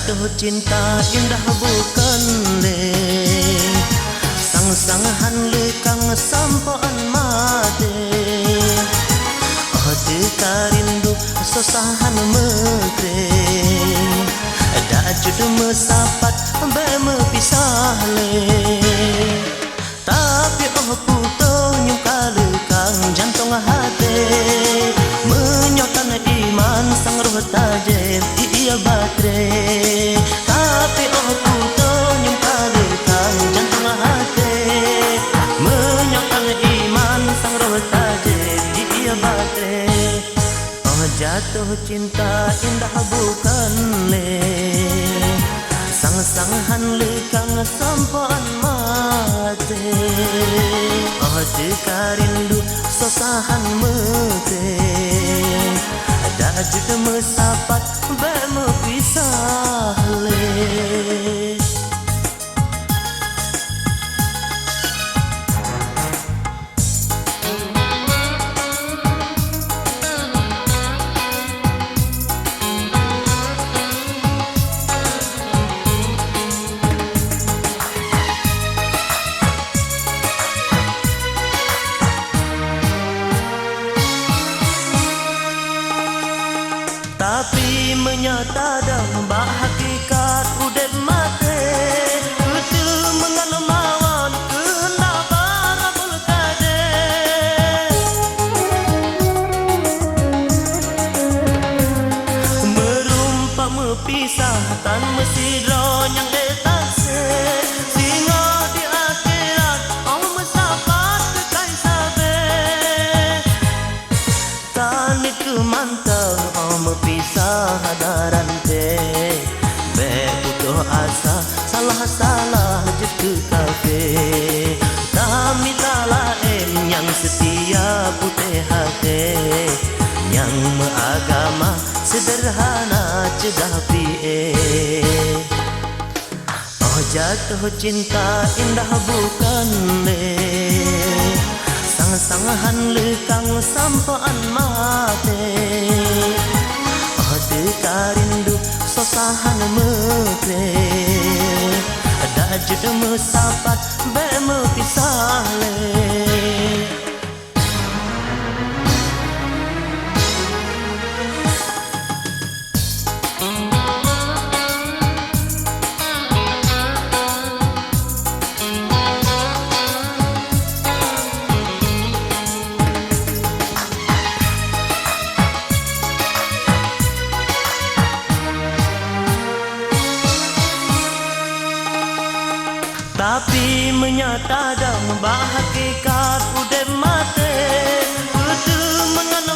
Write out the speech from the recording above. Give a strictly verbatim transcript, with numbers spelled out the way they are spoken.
Toh cinta indah bukan lé, sang-sang han leukang sampoe 'an maté. Oh teuka rindu susah han meukré, dak jeuet meusapat bèk meupisah lé. Tapi oh putôh nyum ka leukang jantong até, meunyoe tan iman sang roh tajép ié batré. Tapi oh putôh nyum ka leukang jantong até, meunyoe tan iman sang roh tajép ié batré. Oh jatuh cinta indah bukan lé, sang-sang han leukang sampoe 'an maté. Oh teuka rindu susah han meukré, dak jeuet meusapat bèk meupisah lé. Tapi meunyoe tadong bak hakikat udép maté, keu teumeungan mawöt keuheundak para beuleukaté. Meurumpak meupisah tan meusidroe nyang ék taksé, singoh di akhirat 'oh meusapat keukai sabé. Tanit keu mantong 'oh meupisah hana ranté, bèk putôh asa, salah-salah jeuet keu kafé. Tamita laén nyang seutia putéh até, nyang meuagama seudeurhana ceudah pié. Oh jatuh cinta indah bukan lé, sang-sang han leukang sampoe 'an maté. Oh teuka rindu susah han meukré, dak jeuet meusapat bèk meupisah lé. Tapi meunyoe tadong bak hakikat udép maté, peue teumeungan